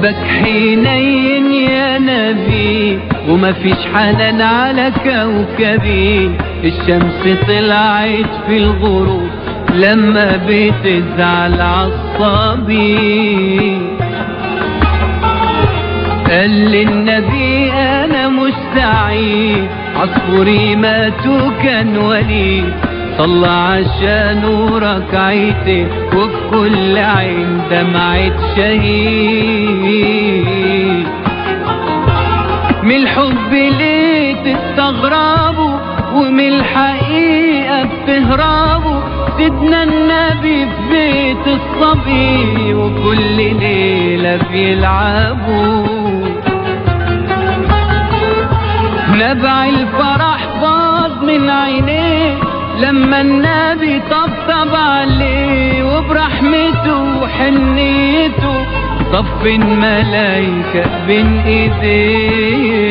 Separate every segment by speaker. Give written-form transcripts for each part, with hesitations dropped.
Speaker 1: قلبك حنين يا نبي وما فيش حنان على كوكبي. الشمس طلعت في الغروب لما بتزعل عالصبي. قال للنبي انا مش سعيد، عصفوري مات وكان وليد، صلى عشانه ركعتين وفي كل عين دمعة شهيد. من الحب ليه تستغربوا ومن الحقيقة بتهربوا، سيدنا النبي في بيت الصبي وكل ليلة بيلعبوا. نبع الفرح فاض من عينيه لما النبي طبطب عليه، وبرحمته وحنيته صف الملايكة بين ايديه.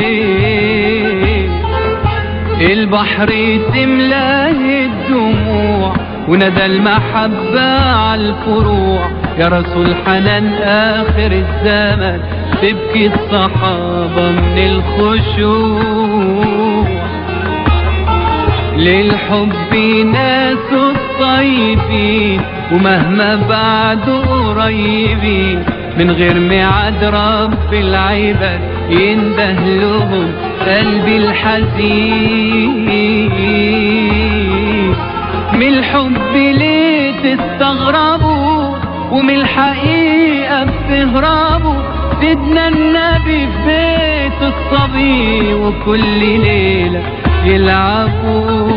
Speaker 1: البحر تملاه الدموع وندى المحبة على الفروع، يا رسول حنان آخر الزمن تبكي الصحابة من الخشوع. للحب ناس الطيبين ومهما بعدوا قريبين، من غير ميعاد رب العباد ينده لهم قلبي الحزين. من الحب ليه تستغربوا ومن الحقيقة بتهربوا، سيدنا النبي في بيت الصبي وكل ليلة يلعبوا.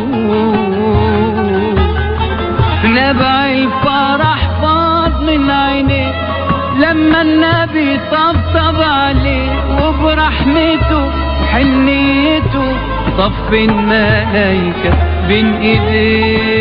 Speaker 1: نبع الفرح فاض من عينيه لما النبي طبطب عليه، وبرحمته وحنيته صف الملايكة بين ايديه.